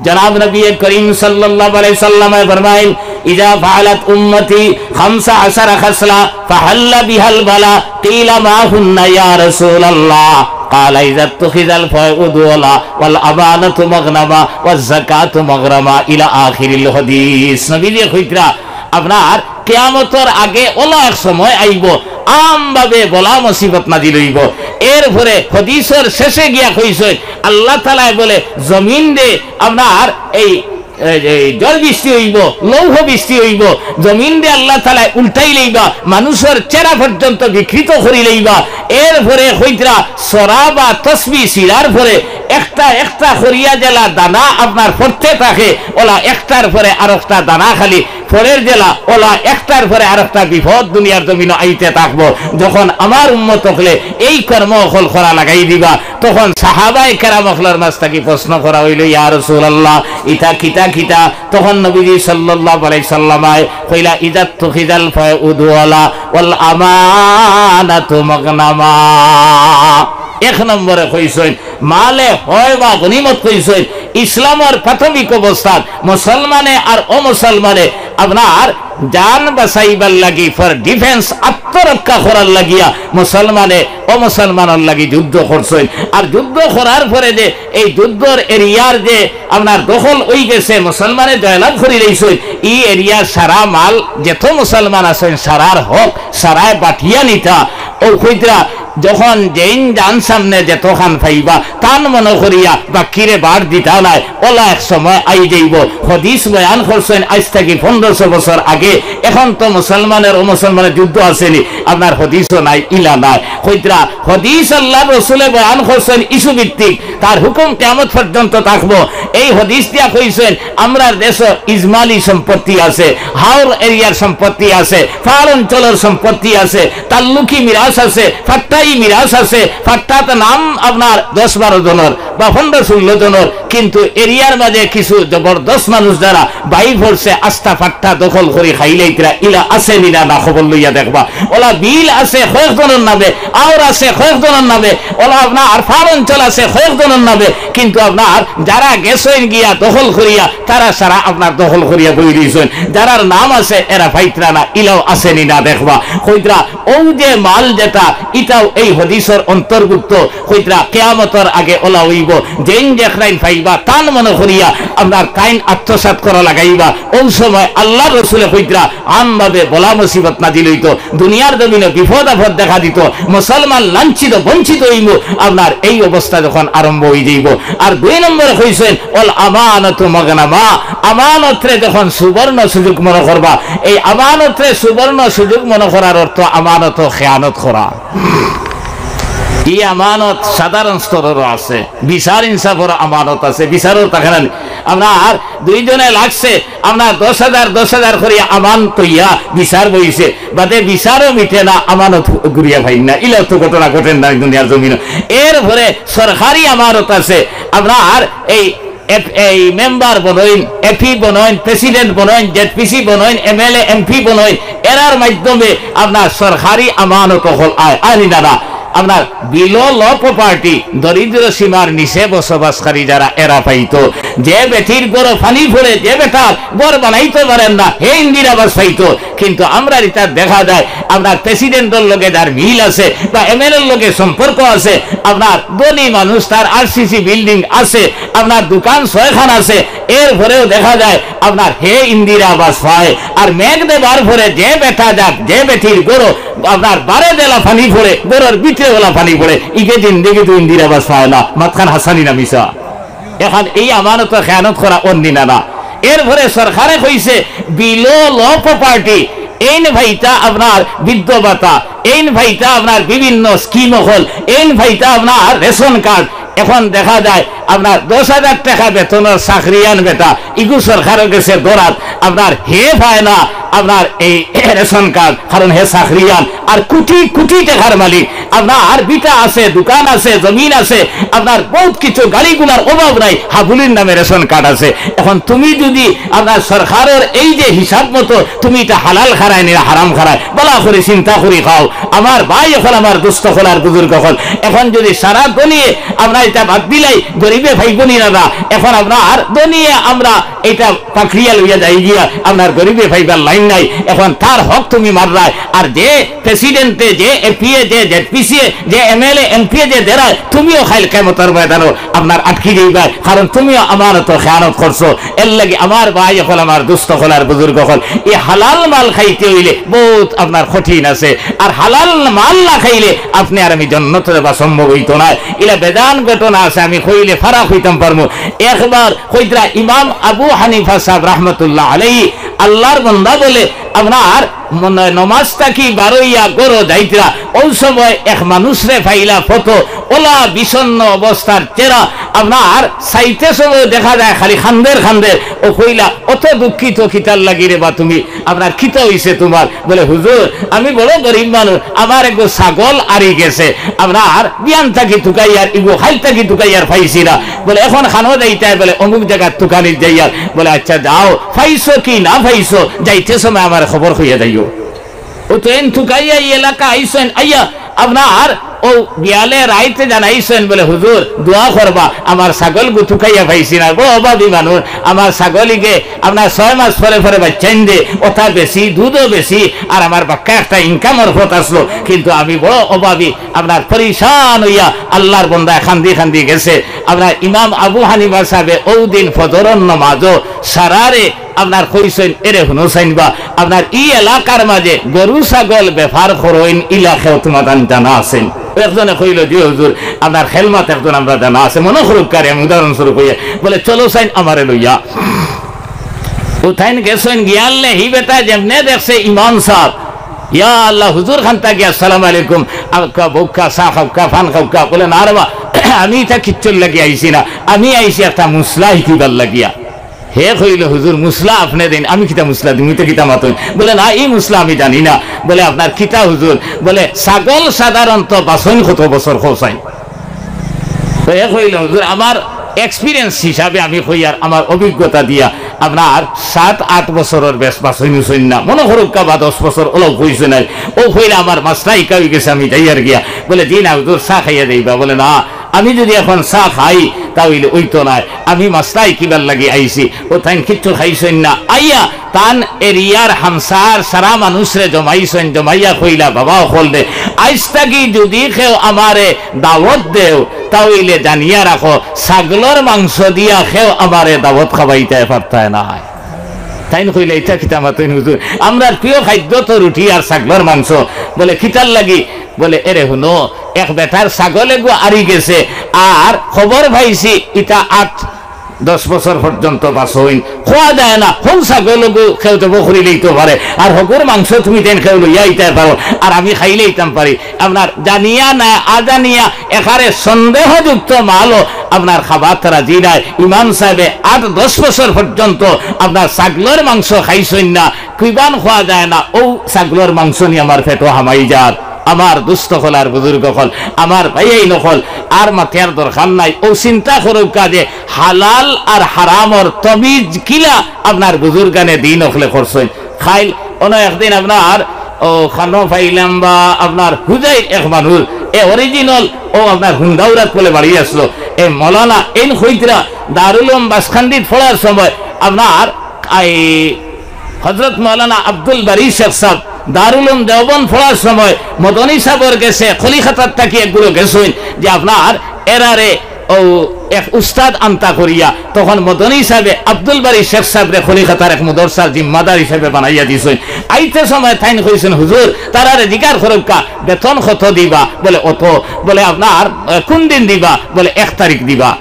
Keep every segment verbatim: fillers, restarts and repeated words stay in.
জনাব নবী করিম সাল্লাল্লাহু আলাইহি সাল্লামে ফরমাইন, "ইজা ফাআলাত উম্মতি খামসা আশারা খাসলা ফাহাল্লা বিহাল বালা।" কিলা, "মা হুন্না ইয়া রাসূলুল্লাহ?" ক্বালা, "ইজাত্তুখিযাল ফাউ দুওলা, ওয়াল আমানাতু মাগনামা, ওয়াজ যাকাতু মাগরামা," ইলা আখিরিল হাদিস। নবীজি কইতরা, আপনার কিয়ামতর আগে অলা এক সময় আইবো, আমভাবে বলা মুসিবত নাজিল অইবো। এরপরে হাদিসর শেষে গিয়া কইছইন, আল্লাহ তাআলায় বলে জমিনরে আপনার এই, এই, এই ঝড় বৃষ্টি অইবো, লৌহ বৃষ্টি অইবো, জমিনরে আল্লাহ তাআলায় উল্টাই লইবা, মানুষর চেহারা পর্যন্ত বিকৃত করি লইবা। এরপরে কইতরা সরা বা তসবি ছিড়ার পরে একটা একটা করিয়া যেলা দানা আপনার পড়তে থাকে, অলা একটার পরে আরোকটা দানা খালি পড়ের যেলা, অলা একটার পরে আরোকটা বিপদ দুনিয়ার জমিনো আইতে থাকবো। যখন আমার উম্মত অকলে এই কর্ম অকল করা লাগাই দিবা, তখন সাহাবায়ে কেরাম অকলর মাঝ থাকি প্রশ্ন করা অইলো, "ইয়া রাসূলুল্লাহ, ইতা কিতা কিতা?" তখন নবীজি সাল্লাল্লাহু আলাইহি সাল্লামে কইলা, "ইজাত্তুখিযাল ফাউ দুওলা, ওয়াল আমানাতু মাগনামা।" এক নম্বরে কইছইন, মালে হয় বা গনিমত কইছইন, ইসলামর প্রাথমিক অবস্থাত মুসলমানে আর অমুসলমানে আপনার জান বাঁচাইবার লাগি, for defence, আত্মরক্ষা করার লাগিয়া মুসলমানে অমুসলমানর লাগি যুদ্ধ করছইন। আর যুদ্ধ করার পরে যে এই যুদ্ধর এরিয়ার যে আপনার দখল অই গেছে, মুসলমানে জয়লাভ করি লইছইন, ই এরিয়ার সারা মাল যত মুসলমান আছইন সারার হক সারায় বাটিয়া নিতা। অউ কইতরা যখন যেইন জান সামনে যেতখান পাইবা, তান মনো করিয়া বাকিরে বাড় দিতা নায়, অলা এক সময় আই যাইবো। হাদিস বয়ান করছইন আইজ থাকি পনেরোশো বছর আগে। এখন তো মুসলমানের অমুসলমানের যুদ্ধ আছেনি, আপনার হাদিসও নাই, ইলা নাই। কইতরা হাদিস আল্লাহর রসুলে বয়ান করছইন ইস্যু ভিত্তিক, তার হুকুম কিয়ামত পর্যন্ত থাকবো। এই হাদিস দিয়া কইছইন, আমরার দেশো ইজমালি সম্পত্তি আছে, হাওর এরিয়ার সম্পত্তি আছে, পাহাড় অঞ্চলর সম্পত্তি আছে, তাল্লুকি মিরাস আছে, পাট্টাই মিরাস আছে। পাট্টাত নাম আপনার দশ বারো জনর বা পনেরো ষোলো জনর, কিন্তু এরিয়ার মাঝে কিছু জবরদস্ত মানুষ যারা বাই পড়ছে আস্তা পাট্টা দখল করি খাইলাইতরা, ইলা আছেনি না, না খবর লইয়া দেখবা। অলা বিল আছে কয়েকজনর নামে, হাওর আছে কয়েকজনর নামে, অলা আপনার পাহাড় অঞ্চল আছে কয়েকজনর নামে, কিন্তু আপনার যারা গেছইন গিয়া দখল করিয়া, তারা সারা আপনার দখল করিয়া বই রইছইন, যারার নাম আছে এরা পাইতরা না, ইলাও আছেনি না দেখবা। কইতরা অউ যে মাল যেটা, ইটাও এই হাদিসর অন্তর্ভুক্ত। কইতরা কিয়ামতর আগে অলা অইবো, যেইন যেখান পাইবা তান মনো করিয়া আপনার তাইন আত্মসাৎ করা লাগাইবা। অউ সময় আল্লাহর রসুলে কইতরা আমভাবে বলা মুসিবত নাজিল অইতো, দুনিয়ার জমিনো বিপদ আপদ দেখা দিতো, মুসলমান লাঞ্ছিত বঞ্চিত অইবো। আপনার এই অবস্থা যখন আরম্ভ অই যাইবো। আর দুই নম্বরে কইছইন, "ওয়াল আমানাতু মাগনামা", আমানতরে যখন সুবর্ণ সুযোগ মনো করবা। এই আমানতরে সুবর্ণ সুযোগ মনো করার অর্থ আমানতো খেয়ানত করা। ই আমানত সাধারণ স্তররও আছে, বিচার ইনসাফর আমানত আছে, বিচারও থাকে না। আপনার দুইজনে লাগছে, আপনার দশ হাজার, দশ হাজার করিয়া আমানত অইয়া বিচার বইছে, বাদে বিচারও মিটে না, আমানত ঘুরিয়া পাইন না। ইলা তো ঘটনা ঘটের না দুনিয়ার জমিনো। এরপরে সরকারি আমানত আছে, আপনার এই এপ-, এই মেম্বার বনইন, এপি বনইন, প্রেসিডেন্ট বনইন, জেডপিসি বনইন, এমএলএ, এমপি বনইন, এরার মাধ্যমে আপনার সরকারি আমানত অকল আয়, আয়নি না না। আপনার below low poverty, দরিদ্র সীমার নিচে বসবাসকারী যারা, এরা পাইতো। যে বেটির ঘরো পানি পড়ে, যে বেটার ঘর বানাইতে পারের না, হে ইন্দিরা আবাস পাইতো। কিন্তু আমরার ইতা দেখা যায়, আপনার প্রেসিডেন্টর লগে যার মিল আছে বা এমএলএর লগে সম্পর্ক আছে, আপনার ধনী মানুষ, তার আরসিসি বিল্ডিং আছে, আপনার দোকান ছয়খান আছে, এরপরেও দেখা যায় আপনার হে ইন্দিরা আবাস পায়। আর মেঘ দেবার পরে যে বেটা যাক, যে বেটির ঘরো আপনার বারে দেলা পানি পড়ে, ঘরর ভিতরে ওলা পানি পড়ে, ইগে জিন্দেগিত ইন্দিরা আবাস পায় না। মাতখান হাছানি না মিছা? এখন এই আমানতো খেয়ানত করা অন্নি না না। এরপরে সরকারে কইছে below low poverty, এইন পাইতা আপনার বৃদ্ধ ভাতা, এইন পাইতা আপনার বিভিন্ন স্কিম অকল, এইন পাইতা আপনার রেশন কার্ড। এখন দেখা যায় আপনার দশ হাজার টেকা বেতনর চাকরিয়ান বেটা, ইগু সরকারর গেছে দরাত, আপনার হে পায় না আপনার এই রেশন কার্ড, কারণ হে চাকরিয়ান আর কোটি কোটি টেকার মালিক। আপনার ভিটা আছে, দোকান আছে, জমিন আছে, আপনার বউত কিছু, গাড়ি-ঘোড়ার অভাব নাই, হাবুলির নামে রেশন কার্ড আছে। এখন তুমি যুদি আপনার সরকারর এই যে হিসাব মতো তুমি ইটা হালাল খারায় নি হারাম খারায়, ভালা করি চিন্তা করি খাও। আমার ভাই অকল, আমার দোস্ত অকল আর বুজুর্গ অকল, এখন যুদি সারা দুনিয়ায় আমরা ইটা বাদ দিলাই, গরিবে পাইবো নি না, না। এখন আপনার দুনিয়ায় আমরা ইটা পাকড়িয়া লইয়া যাই গিয়া, আপনার গরিবে পাইবার লাইন নাই। এখন তার হক তুমি মাররায়, আর যে প্রেসিডেন্টে, যে এমপিয়ে, যে জেডপিসিয়ে, যে এমএলএ, এমপিয়ে যে দেরায়, তুমিও কাইল কিয়ামতর ময়দানো আপনার আটকি যাইবায়, কারণ তুমিও আমানতর খেয়ানত করছো। এর লাগি আমার ভাই অকল, আমার দোস্ত অকল আর বুজুর্গ অকল, এই হালাল মাল খাইতে অইলে বউত আপনার কঠিন আছে। আর হালাল মাল না খাইলে আপনে আর আমি জন্নতো যাইবা সম্ভব অইতো নায়। ইলা বেজান ঘটনা আছে, আমি কইলে ফারা কইতাম পারমু। একবার কইতরা ইমাম আবু হানিফা সাব রহমতুল্লাহ আলাইহি, আল্লার বন্দা বলে, আপনার মনে নমাজ থাকি বারইয়া ঘরো যাইতরা, অউ সময় এক মানুষরে পাইলা পথো, অলা বিষণ্ণ অবস্থার চেহারা, আপনার চাইতে সময় দেখা যায় খালি কান্দের কান্দের। অউ কইলা, "অত দুঃখিত কিতার লাগি রে বা তুমি? আপনার কিতা অইছে তুমার?" বলে, "হুজুর, আমি বড় গরিব মানুষ, আমার এগু ছাগল আরি গেছে, আপনার বিয়ান থাকি তুকাইয়ার, ইগু কাইল থাকি তুকাইয়ার পাইছি না। বলে, এখন কানো যাইতায়?" বলে, "অমুক জাগাত তুকানিত যাইয়ার।" বলে, "আচ্ছা যাও, পাইছো কি না পাইছো, যাইতে সময় আমারে খবর কইয়া যাইও।" অউ তো এন তুকাইয়া ই এলাকা আইছইন, আইয়া আপনার অউ বিয়ালে রাইতে জানাইছইন বলে, "হুজুর, দোয়া করবা, আমার ছাগলগু তুকাইয়া পাইছি না, বড় অভাবী মানুষ, আমার ছাগল ইগে আপনার ছয় মাস পরে পরে বাইচ্চাইন দে, অতা বেশি, দুধও বেশি, আর আমার বাক্কা একটা ইনকামর পথ আছলো, কিন্তু আমি বড় অভাবী, আপনার পরিশান অইয়া আল্লার বন্দায় কান্দি কান্দি গেছে।" আপনার ইমাম আবু হানিফা সাবে অউ দিন ফজরর নমাজো সারারে আপনার কইছইন, "এরে হুনো চাইন বা, আপনার ই এলাকার মাঝে গরু ছাগল বেপার করইন, ইলা কেউ তুমার জানা আছেন?" একজনে কইলো, "জি হুজুর, আপনার খেলমাত একজন আমরা জানা আছে, মনো করউক্কা রে, আমি উদাহরণস্বরূপ কইয়া।" বলে, "চলো চাইন আমারে লইয়া।" অউ তাইন গেছইন, গিয়ালে হি বেটা যেমনে দেখছে ইমাম সাব, "ইয়া আল্লাহ, হুজুর খান্তা গিয়া আসসালামু আলাইকুম, আউক্কা বউক্কা, চা খাউক্কা, পান খাউক্কা।" বলে, "না রে বা, আমি ইতা কিচ্ছুর লাগি আইছি না, আমি আইছি একটা মুসলা হিকিবার লাগিয়া।" হে কইলো, "হুজুর, মুসলা আপনে দেইন, আমি কিতা মুসলা দিমু, ইতা কিতা মাতইন?" বলে, "না, ই মুসলা আমি জানি না।" বলে, "আপনার কিতা হুজুর?" বলে, "ছাগল সাধারণত বাছইন কত বছর কও চাইন?" তো হে কইলো, "হুজুর, আমার experience হিসাবে আমি কইয়ার, আমার অভিজ্ঞতা দিয়া আপনার সাত আট বছরর বেশ বাছইন উছইন না, মনো করউক্কা বা দশ বছর অলাউ কইছে নাই।" অউ কইলা, "আমার মাসলা হিকা অইগেছে, আমি যাইয়ার গিয়া।" বলে, "জি না হুজুর, চা খাইয়া যাইবা।" বলে, "না, আমি যুদি এখন চা খাই, তা অইলে অইতো নায়, আমি মাসলা হিকিবার লাগি আইছি।" অউ তাইন কিচ্ছু খাইছইন না, আইয়া তান এরিয়ার হামসার সারা মানুষরে জমাইছইন, জমাইয়া কইলা, "বাবা অকল রে, আইজ থাকি যুদি কেউ আমারে দাওত দেও, তা অইলে জানিয়া রাখো, ছাগলর মাংস দিয়া কেউ আমারে দাওত খাবাইতায় পারতায় নায়।" তাইন কইলা, "ইতা কিতা মাতইন হুজুর? আমরার প্রিয় খাদ্য তো রুটি আর ছাগলর মাংস।" বলে, "কিতার লাগি?" বলে, "এরে হুনো, এক বেটার ছাগল এগু আরি গেছে, আর খবর পাইছি ইতা আট দশ বছর পর্যন্ত বাছইন, কওয়া যায় না, হউ ছাগল ওগু কেউ জবো করি লইতো পারে, আর হগুর মাংস তুমি দেইন কেউ লইয়া আইতায় পারো, আর আমি খাইলাইতাম পারি।" আপনার জানিয়া না আজানিয়া একারে সন্দেহযুক্ত মালও আপনার খাবাত রাজি নায়। ইমাম সাবে আট দশ বছর পর্যন্ত আপনার ছাগলর মাংস খাইছইন না, কিবান কওয়া যায় না, অউ ছাগলর মাংস নি আমার পেটো হামাই যার। আমার দুস্ত অকল আর বুজুর্গ অকল, আমার ভাইয়াইন অকল, আর মাতিয়ার দরকার নাই। অউ চিন্তা করউক্কা যে হালাল আর হারামর তমিজ কিলা আপনার বুজুর্গানে দিন অকলে করছইন। খাইল অনো একদিন আপনার অউ খানো পাইলাম বা আপনার হুজাইর এক মানুষ, এ original, অউ আপনার হুন্দাউরাত বলে বাড়ি আছলো। এ মৌলানা এইন কইতরা দারুল উলুম বাসখান্ডিত পড়ার সময় আপনার এই হযরত মৌলানা আব্দুল বারী শেখ সাব দারুল উলুম দেওবন্দ পড়ার সময় মদনী সাবর গেছে কলিকাতার থাকি একগুলো গেছইন যে আপনার এরারে অউ এক উস্তাদ আনতা করিয়া, তখন মদনী সাবে আব্দুল বারী শেখ সাবরে কলিকাতার এক মাদ্রাসার জিম্মাদার হিসাবে বানাইয়া দিছইন। আইতে সময় তাইন কইছইন, "হুজুর, তারারে জিকার করউক্কা, বেতন কত দিবা?" বলে, "অত।" বলে, "আপনার, আহ, কুন দিন দিবা?" বলে, "এক তারিখ দিবা।"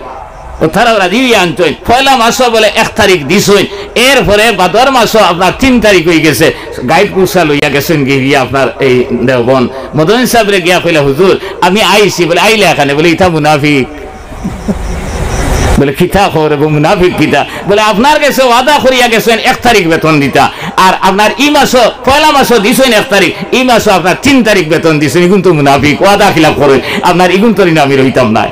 অউ তারাও রাজি অইয়া আনছইন। পয়লা মাসও বলে এক তারিখ দিছইন, এরপরে বাদর মাসও আপনার তিন তারিখ অইগেছে। গাইড কুসা লইয়া গেছইন গিয়া আপনার এই দেওবন্দ। মদনী সাবরে গিয়া কইলা, "হুজুর, আমি আইছি।" বলে, "আইলা কেনে?" বলে, "ইতা মুনাফিক।" বলে, "কিতা কও রে বা, মুনাফিক কিতা?" বলে, "আপনার গেছে ওয়াদা করিয়া গেছইন এক তারিখ বেতন দিতা, আর আপনার ই মাসো, পয়লা মাসো দিছইন এক তারিখ, ই মাসো আপনার তিন তারিখ বেতন দিছইন, ইগুন তো মুনাফিক, ওয়াদা খিলাফ করইন, আপনার ইগুন তরি না আমি রইতাম নায়।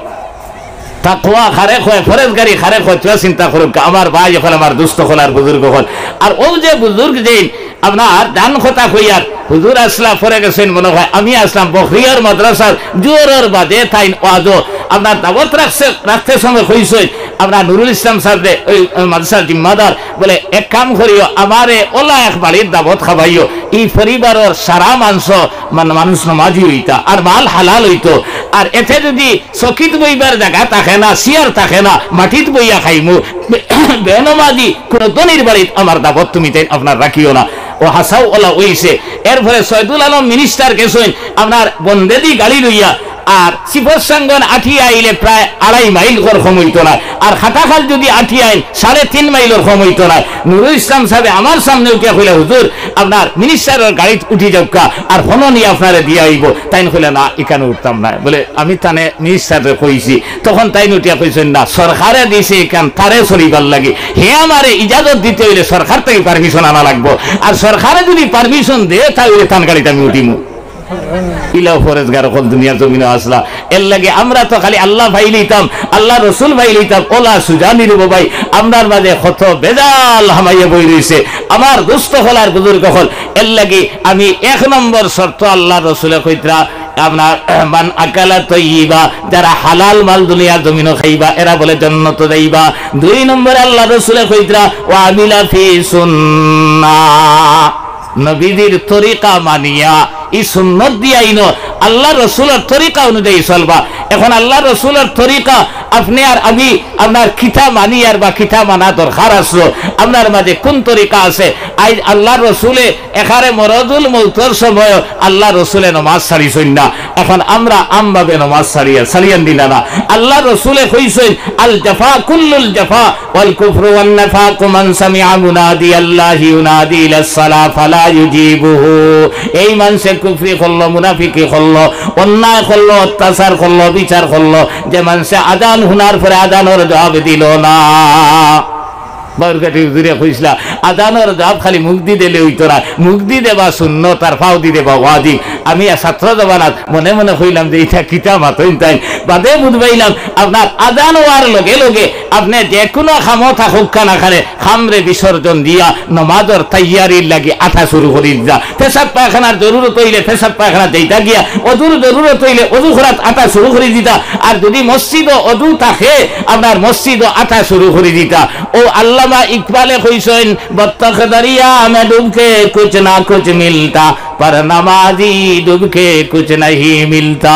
তাকওয়া কারে কয়, ফরেজগারি কারে কয়, তুরা চিন্তা করউক্কা, আমার ভাই অকল, আমার দুস্ত অকল আর বুজুর্গ অকল। আর অউ যে বুজুর্গ যেইন আপনার দান কথা কইয়ার, হুজুর আছলা পরে গেছইন মনে অয়, আমি আছলাম বখরিয়ার মাদ্রাসার জোহরর বাদে তাইন ওয়াজো আপনার দাওয়াত রাখছে, রাখতে সময় কইছইন, আপনার নুরুল ইসলাম সাবরে, ওই, ওই মাদ্রাসার জিম্মাদার, বলে, "এক কাম করিও, আমারে অলা এক বাড়ির দাওয়াত খাবাইও, ই পরিবারর সারা মানষো, মান-, মানুষ নমাজি অইতা, আর মাল হালাল অইতো, আর এতে যুদি চকিত বইবার জাগা থাকে না, চেয়ার থাকে না, মাটিত বইয়া খাইমু, বে-, বেনমাজি কুনু ধনীর বাড়িত আমার দাওয়াত তুমি তাইন আপনার রাখিও না।" অউ হাছাউ অলা অইছে। এরপরে সৈয়দুল আলম মিনিস্টার গেছইন আপনার বন্দেদি গাড়ি লইয়া, আর চিফরসাঙ্গন আটিয়া আইলে প্রায় আড়াই মাইল কর কম অইতো নায়, আর খাটাখাল যুদি আটিয়া আইন সাড়ে তিন মাইলর কম অইতো নায়। নুরুল ইসলাম সাবে আমার সামনে উঠিয়া কইলা, "হুজুর, আপনার মিনিস্টারর গাড়িত উঠি যাউক্কা, আর হনো নি আপনারে দিয়া আইবো।" তাইন কইলা, "না, ইখানো উঠতাম নায়।" বলে, "আমি তানে মিনিস্টাররে কইছি।" তখন তাইন উঠিয়া কইছইন, "না, সরকারে দিছে ইখান তারে চলিবার লাগি, হে আমারে ইজাজত দিতে অইলে সরকার থাকি পারমিশন আনা লাগবো, আর সরকারে যুদি পারমিশন দে, তা অইলে তান গাড়িত আমি উঠিমু।" ইলাও ফরেজগার অকল দুনিয়ার জমিনো আছলা। এরলাগি আমরা তো খালি আল্লাহ পাইলিতাম, আল্লার রসুল পাইলিতাম, অলা সুজা নি রে বা ভাই, আমরার মাঝে কত বেজাল হামাইয়া বই রইছে। আমার দুস্ত অকল আর বুজুর্গ অকল, এরলাগি আমি এক নম্বর শর্ত আল্লার রসুলে কইতরা, আপনার, মান আকালা তৈয়িবা, যারা হালাল মাল দুনিয়ার জমিনো খাইবা, এরা বলে জন্নতো যাইবা। দুই নম্বরে আল্লার রসুলে কইতরা, ওয়া আমিলা ফি সুন্নাহ, নবীজির তরিকা মানিয়া, ই সুন্নত দিয়া ইনো, আল্লার রসুলর তরিকা অনুযায়ী চলবা। এখন আল্লার রসুলর তরিকা আপনে আর আমি আপনার কিতা মানিয়ার বা কিতা মানা দরকার আছে, আপনার মাঝে কুন তরিকা আছে? আইজ আল্লার রসুলে একেবারে মরদুল মউতর সময় আল্লার রসুলে নমাজ ছাড়িছইন না। এখন আমরা আমভাবে নমাজ ছাড়িয়ার, ছাড়িয়ার নি না? আল্লার রসুলে কইছইন, "আল জাফা কুল্লুল জাফা ওয়াল কুফরু ওয়ান নিফাকু মান সামিআ মুনাদিয়াল্লাহি ইউনাদি ইলাস সালাহ ফালা ইউজিবুহু।" এই মানষে কুফরি করলো, মুনাফিকি করলো, অন্যায় করলো, অত্যাচার করলো, বিচার করলো, যে মানষে আজান হুনার পরে আজানর জবাব দিলো না। বাউরঘাটি হুজুরে কইছলা, আজানর জবাব খালি মুখদি দিলে অইতো না, মুখদি দেওয়া সুন্নত আর পাওদি দেওয়া ওয়াজিব। আমি আর ছাত্র জমানাত মনে মনে কইলাম যে ইতা কিতা মাতইন তাইন, বাদে বুঝবাইলাম আপনার আজান অওয়ার লগে লগে আপনে যেকুনু কামো থাকউক্কা না কেনে, কামরে বিসর্জন দিয়া নমাজর তৈয়ারির লাগি আটা শুরু করি দিতা। পেশাব পায়খানার জরুরত অইলে পেশাব পায়খানা যাইতা গিয়া, অজুর জরুরত অইলে অজু করাত আটা শুরু করি দিতা। আর যুদি মসজিদো অজু থাকে, আপনার মসজিদো আটা শুরু করি দিতা। অউ আল্লামা ইকবালে কইছইন, "বত্তখ দরিয়া মে ডুব কে কুছ না কুছ মিলতা, পর নমাজি ডুব কে কুছ নাহি মিলতা।"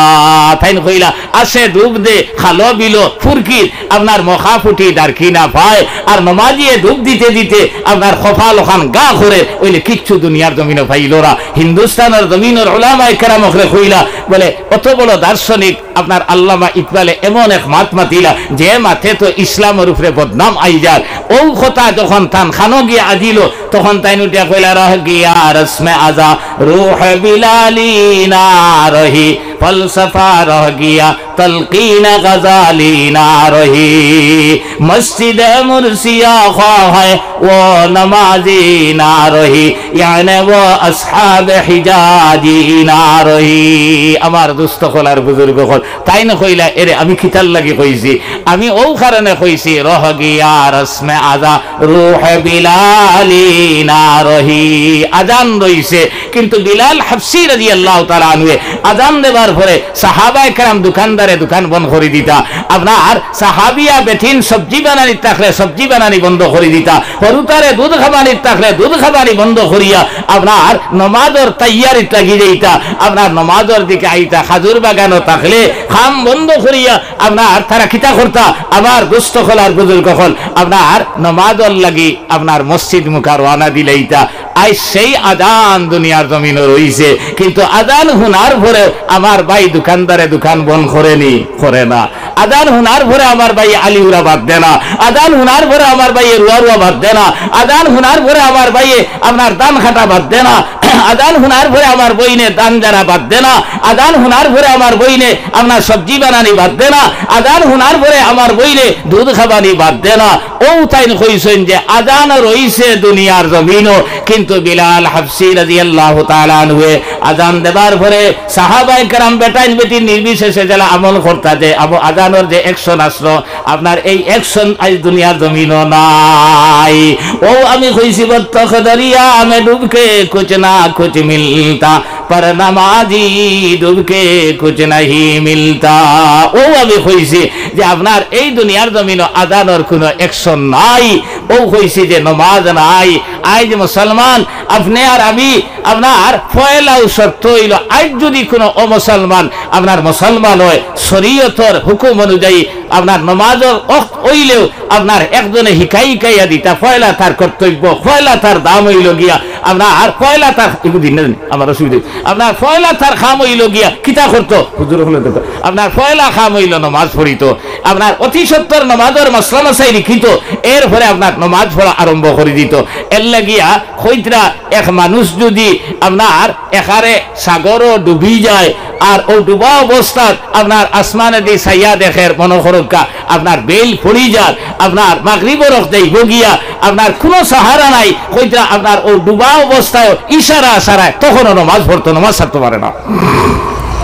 তাইন কইলা, আসে ডুব দে, খালো বিলো, ফুরকিত, আপনার মখা ফুটি ডারকি না পায়, আর নমাজিয়ে ডুব দিতে দিতে আপনার কপাল অখান গা করে, অইলে কিচ্ছু দুনিয়ার জমিনো পাইলো না। হিন্দুস্তানর জমিনর উলামায়ে কেরাম অকলে কইলা, বলে, অত বড় দার্শনিক আপনার আল্লামা ইকবালে এমন এক মাত মাতিলা, যে মাতে তো ইসলামর উপরে বদনাম আইযার। অউ কথা যখন তান কানো গিয়া আজিলো, তখন তাইন উঠিয়া কইলা, "রহ গিয়া রসমে আজা রুহ বিলালি না রহি, ফলসফা রহ গিয়া তলকিন গজালি না রহি, মসজিদ মুরসিয়া খোয়া হ্যায় ও নমাজি না রহি, ইয়ানে ও আসহাব হিজাজি না রহি।" আমার দুস্ত অকল আর বুজুর্গ অকল, তাইন কইলা, এরে আমি কিতার লাগি কইছি? আমি অউ কারণে কইছি, "রহ গিয়া রসমে আজা রুহ বিলালি না রহি।" আজান রইছে, কিন্তু বিলাল হাবশি রাদিয়াল্লাহু তাআলা আনহুয়ে আজান দেবার পরে সাহাবায়ে কেরাম দোকানদারে দোকান বন্ধ করি দিতা। আপনার সাহাবিয়া বেটিন সবজি বানানিত থাকলে সবজি বানানি বন্ধ করি দিতা। হুরুতারে দুধ খাবানিত থাকলে দুধ খাবানি বন্ধ করিয়া আপনার নমাজর তৈয়ারিত লাগি যাইতা। আপনার নমাজর দিকে আইতা, খাজুর বাগানো থাকলে কাম বন্ধ করিয়া আপনার তারা কিতা করতা? আমার দুস্ত অকল আর বুজুর্গ অকল, আপনার নমাজর লাগি আপনার মসজিদ মুখা রওয়ানা দিলাইতা। আইজ সেই আজান দুনিয়ার জমিনো রইছে, কিন্তু আজান হুনার পরে আমার ভাই দোকানদারে দোকান বন্ধ করে নি, করে না। আজান হুনার পরে আমার ভাই আলিউরা বাদ দে না, আজান হুনার পরে আমার ভাই রুয়া রুয়া বাদ দে না, আজান হুনার পরে আমার ভাই আপনার ধান কাটা বাদ দে না। আজান হুনার পরে আমার বইনে ধান ঝাড়া বাদ দে না, আজান হুনার পরে আমার বইনে আপনার সবজি বানানি বাদ দে না, আজান হুনার পরে আমার বইনে দুধ খাবানি বাদ দে না। অউ তাইন কইছইন যে আজান রইছে দুনিয়ার জমিনো, কিন্তু বিলাল হাবশি রাদিয়াল্লাহু তাআলা আনহুয়ে আজান দেবার পরে সাহাবায়ে কেরাম বেটাইন বেটিন নির্বিশেষে যেলা আমল করতা যে আবু আজানর যে action আসলো, আপনার এই action আইজ দুনিয়ার জমিনো নাই। অউ আমি কইছি, "বত্তখ দরিয়া মে ডুবকে কুছ না কুছ মিলতা, পর নমাজি ডুবকে কুছ নাহি মিলতা।" অউ আমি কইছি যে আপনার এই দুনিয়ার জমিনো আজানর কুনু action নাই। অউ কইছি যে নমাজ নাই। আইজ মুসলমান, আপনে আর আমি, আপনার পয়লাউ শর্ত অইলো, আইজ যুদি কুনু অমুসলমান আপনার মুসলমান অয়, শরীয়তর হুকুম অনুযায়ী আপনার নমাজর ওয়াক্ত অইলেও আপনার একজনে হিকাই হিকাইয়া দিতা, পয়লা তার কর্তব্য, পয়লা তার দাম অইলো গিয়া, আপনার পয়লা তার, এগু দিন না জানি, আমার অসুবিধা, আপনার পয়লা তার কাম অইলো গিয়া, কিতা করতো? হুজুর অকলে তো, আপনার পয়লা কাম অইলো নমাজ পড়িতো, আপনার অতি সত্বর নমাজর মাসলা মাসাইল লিখিতো, এরপরে আপনার নমাজ পড়া আরম্ভ করি দিতো। এর লাগিয়া কইতরা এক মানুষ যুদি আপনার একারে সাগরো ডুবি যায়, আর অউ ডুবা অবস্থাত আপনার আসমানেদি চাইয়া দেখের, মনো করউক্কা, আপনার বেইল পড়ি যার, আপনার মাগরিবর ওয়াক্ত যাইবো গিয়া, আপনার কুনু সাহারা নাই, কইতরা আপনার অউ ডুবা অবস্থায় ইশারা আশারায় তখনও নমাজ পড়তো, নমাজ ছাড়তো পারে না।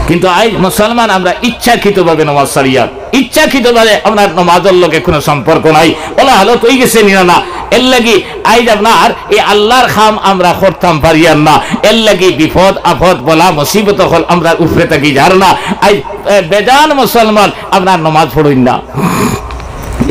কিন্তু আইজ মুসলমান আমরা ইচ্ছাকৃতভাবে নমাজ ছাড়িয়ার, ইচ্ছাকৃতভাবে আপনার নমাজর লগে কুনু সম্পর্ক নাই, অলা হালত অইগেছে নি না? এর লাগি আইজ আপনার এই আল্লার কাম আমরা করতাম পারিয়ার না, এর লাগি বিপদ আপদ বালা মুসিবত অকল আমরার উপরে থাকি যার না। আইজ, এ, বেজান মুসলমান আপনার নমাজ পড়ইন না,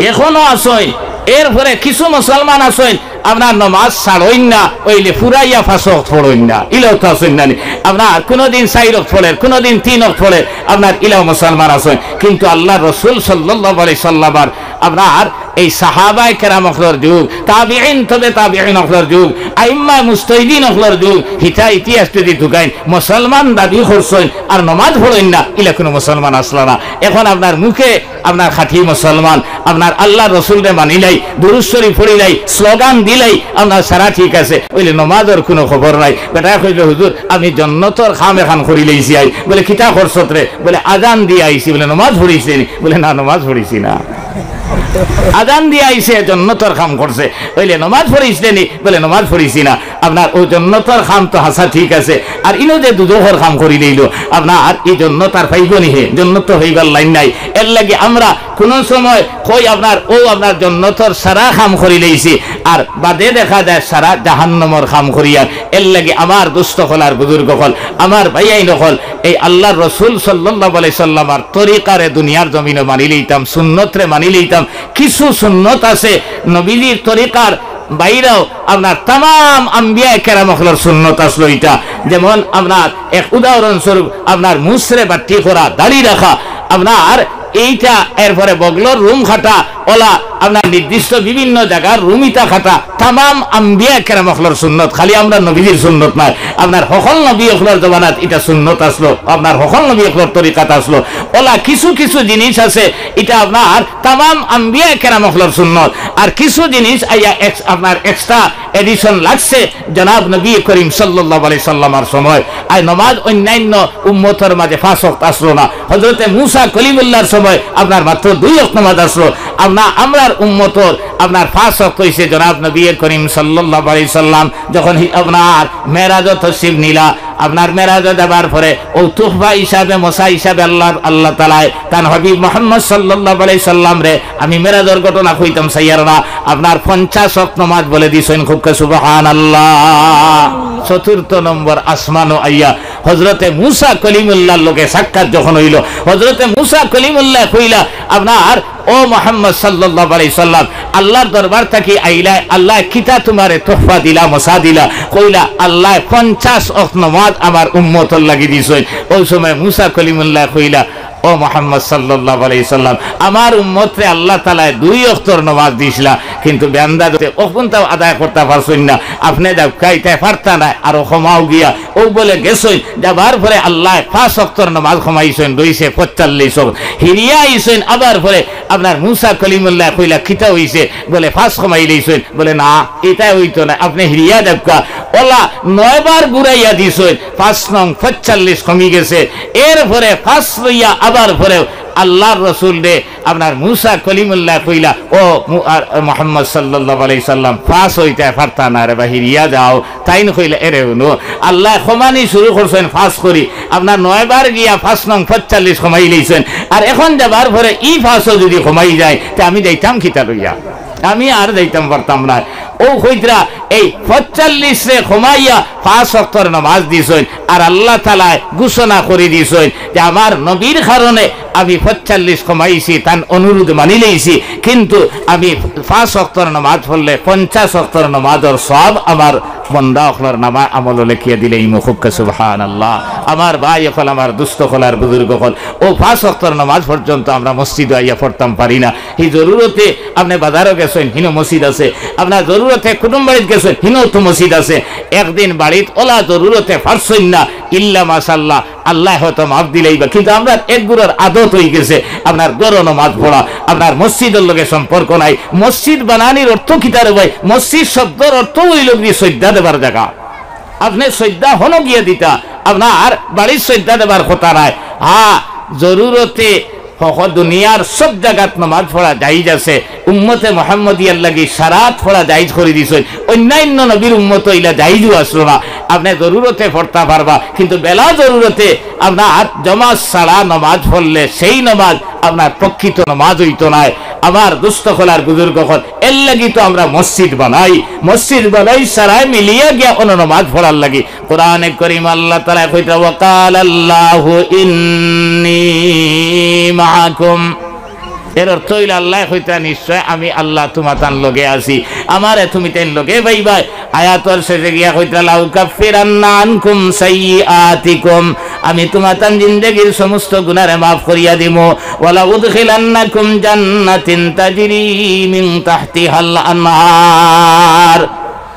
এখনো আছইন। এরপরে কিছু মুসলমান আছইন আপনার নমাজ ছাড়ইন না, অইলে ফুরাইয়া পাঁচ ওয়াক্ত পড়ইন না, ইলাও তো আছইন না নি? আপনার কুনুদিন চাইর ওয়াক্ত পড়ের, কুনুদিন তিন ওয়াক্ত পড়ের, আপনার ইলাও মুসলমান আছইন। কিন্তু আল্লার রসুল সাল্লাল্লাহু আলাইহি সাল্লামর আপনার এই সাহাবায়ে কেরাম অকলর যুগ, তাবিঈন, তবে তাবিঈন অকলর যুগ, আইম্মায়ে মুজতাহিদিন অকলর যুগ, হিতা ইতিহাস যুদি তুকাইন, মুসলমান দাবি করছইন আর নমাজ পড়ইন না, ইলা কুনু মুসলমান আছলা না। এখন আপনার মুখে আপনার খাঁটি মুসলমান, আপনার আল্লার রসুলরে মানিলাই, দুরূদ শরীফ পড়িলাই, স্লোগান দিলাই, আপনার সারা ঠিক আছে, অইলে নমাজর কুনু খবর নাই। বেটায় কইলো, "হুজুর, আমি জন্নতর কাম এখান করিলাইছি আইজ।" বলে, "কিতা করছত রে?" বলে, "আজান দিয়া আইছি।" বলে, "নমাজ পড়িছলে নি?" বলে, "না, নমাজ পড়িছি না।" আজান দিয়া আইছে, জন্নতর কাম করছে, অইলে নমাজ পড়িছলে নি? বলে, "নমাজ পড়িছি না।" আপনার অউ জন্নতর কাম তো হাছা ঠিক আছে, আর ইনো যে দুজখর কাম করিলাইলো, আপনার ই জন্নত আর পাইবো নি হে? জন্নত তো পাইবার লাইন নাই। এর লাগি আমরা কুনু সময় কই আপনার অউ আপনার জন্নতর সারা কাম করিলাইছি, আর বাদে দেখা যায় সারা জাহান্নামর কাম করিয়ার। এর লাগি আমার দোস্ত অকল আর বুজুর্গ অকল, আমার ভাইয়াইন অকল, এই আল্লার রসুল সাল্লাল্লাহু আলাইহি সাল্লামর তরিকারে দুনিয়ার জমিনো মানিলাইতাম, সুন্নতরে মানিলাইতাম। কিছু সুন্নত আছে নবীজির তরিকার বাইরেও, আপনার তামাম আম্বিয়ায়ে কেরাম অকলর সুন্নত আছলো ইটা। যেমন আপনার এক উদাহরণস্বরূপ আপনার মুছরে বাট্টি করা, দাড়ি রাখা, আপনার এইটা, এরপরে বগলর রুম কাটা, অলা আপনার নির্দিষ্ট বিভিন্ন জাগার রুম ইতা কাটা, তামাম আম্বিয়ায়ে কেরাম অকলর সুন্নত, খালি আমরার নবীজির সুন্নত নায়। আপনার হকল নবী অকলর জমানাত ইটা সুন্নত আছলো, আপনার হকল নবী অকলর তরিকাত আছলো। অলা কিছু কিছু জিনিস আছে, ইটা আপনার তামাম আম্বিয়ায়ে কেরাম অকলর সুন্নত। আর কিছু জিনিস আইয়া এক্স-, আপনার extra addition লাগছে জনাব নবী করিম সাল্লাল্লাহু আলাইহি সাল্লামর সময়। আর নমাজ অন্যান্য উম্মতর মাঝে পাঁচ ওয়াক্ত আছলো না। হজরতে মুসা কলিমুল্লাহর সময় আপনার মাত্র দুই ওয়াক্ত নমাজ আছলো। আপনার, আমরার উম্মতর আপনার পাঁচ ওয়াক্ত অইছে জনাব নবী করিম সাল্লাল্লাহু আলাইহি সাল্লাম যখন হি-, আপনার মেরাজো তশরিফ নিলা, আপনার মেরাজো যাবার পরে অউ তুহফা হিসাবে, মোসা হিসাবে আল্লাহ, আল্লাহ তাআলায় তান হাবিব মুহাম্মদ সাল্লাল্লাহু আলাইহি সাল্লামরে, আমি মেরাজর ঘটনা কইতাম চাইয়ার না, আপনার পঞ্চাশ ওয়াক্ত নমাজ বলে দিছইন, খুব কে সুবহানাল্লাহ। চতুর্থ নম্বর আসমানো আইয়া হজরতে মুসা কলিমুল্লাহর লগে সাক্ষাৎ যখন অইলো, হজরতে মুসা কলিমুল্লায় কইলা, আপনার, "ও মুহাম্মদ সাল্লাল্লাহু আলাইহি সাল্লাম, আল্লাহর দরবার থাকি আইলায়, আল্লায় কিতা তুমারে তুহফা দিলা, মোসা দিলা?" কইলা, "আল্লায় পঞ্চাশ ওয়াক্ত নমাজ আমার উম্মতর লাগি দিছইন।" অউ সময় মুসা কলিমুল্লায় কইলা, "ও মুহাম্মদ সাল্লাল্লাহু আলাইহি সাল্লাম, আমার উম্মতরে আল্লাহ তাআলায় দুই ওয়াক্তর নমাজ দিছলা, কিন্তু বেয়ান্দাজে অখনতাও আদায় করতা পারছইন না, আপনে যাউক্কা, ইতায় পারতা নায়, আরো কমাও গিয়া।" ও বলে গেছইন, যাবার পরে আল্লায় পাঁচ ওয়াক্তর নামাজ কমাইছইন, রইছে পঁয়তাল্লিশ ওয়াক্ত। হিরিয়া আইছইন, আবার পরে আপনার মুসা কলিমুল্লায় কইলা, "কিতা অইছে?" বলে, "পাঁচ কমাইলাইছইন।" বলে, "না, ইতা অইতো না, আপনে হিরিয়া দেউক্কা।" অলা নয়বার ঘুরাইয়া দিছইন, পাঁচ নং পঁয়তাল্লিশ কমি গেছে। এরপরে পাঁচ লইয়া আবার পরে আল্লার রসুলরে আপনার মুসা কলিমুল্লায় কইলা, "ও মু-, আর, মোহাম্মদ সাল্লাল্লাহু আলাইহি সাল্লাম, পাঁচ অইতায় পারতা না রে বা, হিরিয়া যাও।" তাইন কইলা, "এরে হুনো, আল্লায় কমানি শুরু করছইন পাঁচ করি, আপনার নয়বার গিয়া পাঁচ নং পঁয়তাল্লিশ কমাইলাইছইন, আর এখন যাবার পরে ই পাঁচও যুদি কমাই যায়, তে আমি যাইতাম কিতা লইয়া? আমি আর যাইতাম পারতাম না।" ও কইতরা, এই পঁয়তাল্লিশরে কমাইয়া পাঁচ ওয়াক্তর নামাজ দিছইন, আর আল্লাহ তাআলায় ঘোষণা করি দিছইন যে আমার নবীর কারণে আমি পঁয়তাল্লিশ কমাইছি, তান অনুরোধ মানিলাইছি, কিন্তু আমি পাঁচ ওয়াক্তর নামাজ পড়লে পঞ্চাশ ওয়াক্তর নামাজর সওয়াব আমার বন্দা অকলর নামায় আমলো লেখিয়া দিলাইমু। কউক্কা সুবহানাল্লাহ। আমার ভাই অকল, আমার দুস্ত অকল আর বুজুর্গ অকল, ও পাঁচ ওয়াক্তর নামাজ পর্যন্ত আমরা মসজিদো আইয়া পড়তাম পারি না। হি জরুরতে আপনে বাজারো গেছইন, হিনো মসজিদ আছে, আপনার জরুরতে কুটুম বাড়িত গেছইন, হিনো তো মসজিদ আছে। একদিন বাড়িত অলা জরুরতে পারছইন না, ইল্লা মাশাআল্লাহ, আল্লায় হয়তো মাফ দিলাইবা, কিন্তু আমরার এক গুরুর আদত অইগেছে আপনার ঘরো নমাজ পড়া, আপনার মসজিদর লগে সম্পর্ক নাই। মসজিদ বানানির অর্থ কিতা রে ভাই? মসজিদ শব্দর অর্থ অইলো গি সইজদা দেবার জাগা। আপনে সইজদা হনো গিয়া দিতা, আপনার বাড়িত সইজদা দেবার কথা নায়। হ্যাঁ, জরুরতে হক দুনিয়ার সব জাগাত নমাজ পড়া জাইজ আছে। উম্মতে মুহাম্মদিয়ার লাগি সারাত পড়া জাইজ করি দিছইন। অন্যান্য নবীর উম্মতো ইলা জাইজও আছলো না। আপনে জরুরতে পড়তা পারবা, কিন্তু বেলা জরুরতে আপনার জমাত ছাড়া নমাজ পড়লে সেই নমাজ আপনার প্রকৃত নমাজ অইতো নায়। আমার দুস্ত অকল আর বুজুর্গ অকল, এর লাগি তো আমরা মসজিদ বানাই। মসজিদ বানাই সারায় মিলিয়া গিয়া অনো নমাজ পড়ার লাগি। কোরআনে করিম আল্লাহ তাআলায় কইতরা, "ওয়াকালাল্লাহু ইন্নী মাআকুম।" এর অর্থ অইলো আল্লায় কইতরা, "নিশ্চয় আমি আল্লাহ তুমাতান লগে আছি, আমারে তুমিতাইন লগে পাইবায়।" আয়াতর শেষে গিয়া কইতরা, "লাউকাফফিরান্না আনকুম সাইয়্যিআতিকুম।" আমি তুমাতান জিন্দেগির সমস্ত গুনারে মাফ করিয়া দিমু। "ওয়ালা উদখিলান্নাকুম জান্নাতিন তাজরি মিন তাহতিহাল আনহার।"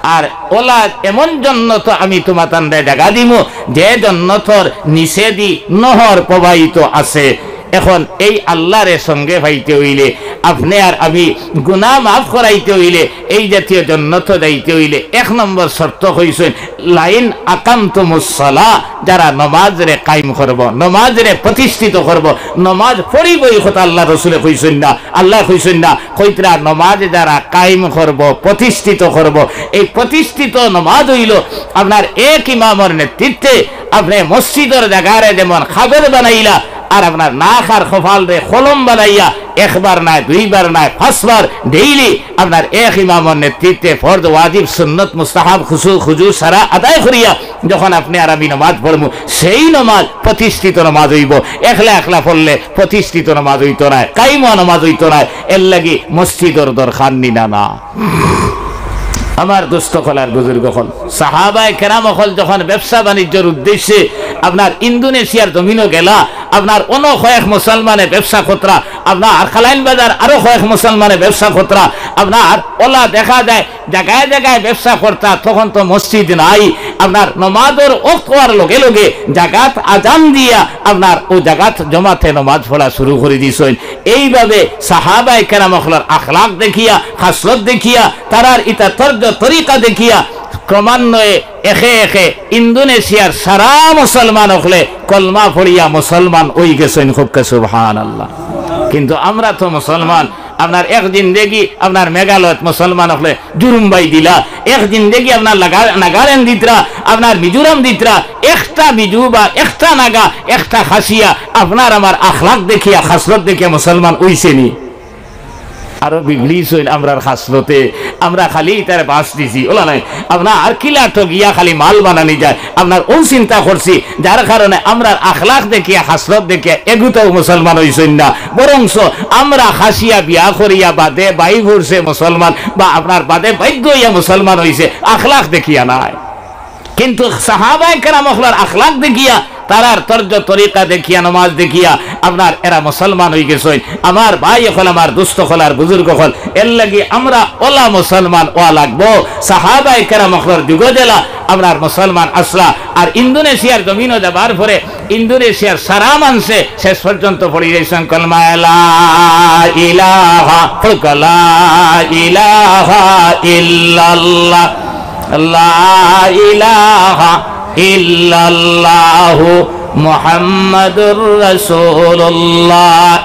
আর অলা এমন জন্নত আমি তুমাতানরে জাগা দিমু, যে জন্নতর নিচেদি নহর প্রবাহিত আছে। এখন এই আল্লাহরে সঙ্গে পাইতে অইলে, আপনে আর আমি গুনাহ মাফ করাইতে অইলে, এই জাতীয় জন্নতো যাইতে অইলে এক নম্বর শর্ত কইছইন, "লাইন আকামতুমুস সালাহ", যারা নমাজরে কায়েম করবো, নমাজরে প্রতিষ্ঠিত করবো, নমাজ পড়িবো, ই কথা আল্লাহর রসুলে কইছইন না, আল্লায় কইছইন না, কইতরা নমাজ যারা কায়েম করবো, প্রতিষ্ঠিত করবো। এই প্রতিষ্ঠিত নমাজ অইলো আপনার এক ইমামর নেতৃত্বে আপনে মসজিদর জাগারে যেমন কাগজ বানাইলা, আর আপনার নাক আর কপালরে কলম বানাইয়া একবার নায়, দুইবার নায়, পাঁচবার daily আপনার এক ইমামর নেতৃত্বে ফরজ, ওয়াজিব, সুন্নত, মুস্তাহাব, খুশু, খুজু সারা আদায় করিয়া যখন আপনে আর আমি নমাজ পড়মু, সেই নমাজ প্রতিষ্ঠিত নমাজ অইবো। একলা একলা পড়লে প্রতিষ্ঠিত নমাজ অইতো নায়, কায়েম নমাজ অইতো নায়। এর লাগি মসজিদর দরকার নি না, না। আমার দুস্ত অকল আর বুজুর্গ অকল, সাহাবায়ে কেরাম অকল যখন ব্যবসা বাণিজ্যর উদ্দেশ্যে আপনার ইন্দোনেশিয়ার জমিনো গেলা, আপনার অনো কয়েক মুসলমানে ব্যবসা করতরা, আপনার খালাইন বাজার আরো কয়েক মুসলমানে ব্যবসা করতরা, আপনার অলা দেখা যায় জাগায় জাগায় ব্যবসা করতরা, তখন তো মসজিদ নাই। আপনার নমাজর ওয়াক্ত অওয়ার লগে লগে জাগাত আজান দিয়া আপনার অউ জাগাত জমাতে নমাজ পড়া শুরু করি দিছইন। এইভাবে সাহাবায়ে কেরাম অকলর আখলাক দেখিয়া, খাসলত দেখিয়া, তারার ইতা তর্জ তরিকা দেখিয়া ক্রমান্বয়ে একে একে ইন্দোনেশিয়ার সারা মুসলমান অকলে কলমা পড়িয়া মুসলমান অইগেছইন। কউক্কা সুবহানাল্লাহ। কিন্তু আমরা তো মুসলমান, আপনার এক জিন্দেগি আপনার মেঘালয়ত মুসলমান অকলে জুরুম বাই দিলা, এক জিন্দেগি আপনার লাগা-, নাগাল্যান্ড দিতরা, আপনার মিজোরাম দিতরা, একটা মিজো বা একটা নাগা, একটা খাসিয়া, আপনার আমার আখলাক দেখিয়া, খাসলত দেখিয়া মুসলমান অইছে নি? আরো বিগড়িছইন আমরার খাসলতে, আমরা খালি ইতারে বাঁশ দিছি, অলা নায়। আপনার কিলা ঠগিয়া খালি মাল বানানি যায়, আপনার অউ চিন্তা করছি, যার কারণে আমরার আখলাক দেখিয়া, খাসলত দেখিয়া এগুতাও মুসলমান অইছইন না, বরঞ্চ আমরা খাসিয়া বিয়া করিয়া বাদে বাই ঘুরছে মুসলমান, বা আপনার বাদে বাধ্য অইয়া মুসলমান অইছে, আখলাক দেখিয়া নায়। কিন্তু সাহাবায়ে কেরাম অকলর আখলাক দেখিয়া তারার তর্জ তরিকা দেখিয়া, নমাজ দেখিয়া আপনার এরা মুসলমান অইগেছইন। আমার ভাই অকল, আমার দোস্ত অকল, আর বুজুর্গ অকল, এরলাগি আমরা অলা মুসলমান অওয়া লাগবো। সাহাবায়ে কেরাম অকলর যুগো যেলা আপনার মুসলমান আছলা, আর ইন্দোনেশিয়ার জমিনো যাবার পরে ইন্দোনেশিয়ার সারা মানষে শেষ পর্যন্ত পড়ি যাইছইন কলমা লা ইলাহা, পড়ুক্কা লা ইলাহা ইল্লাল্লাহ, লা ইলাহা ইল্লাল্লাহু মুহাম্মাদুর রাসূলুল্লাহ।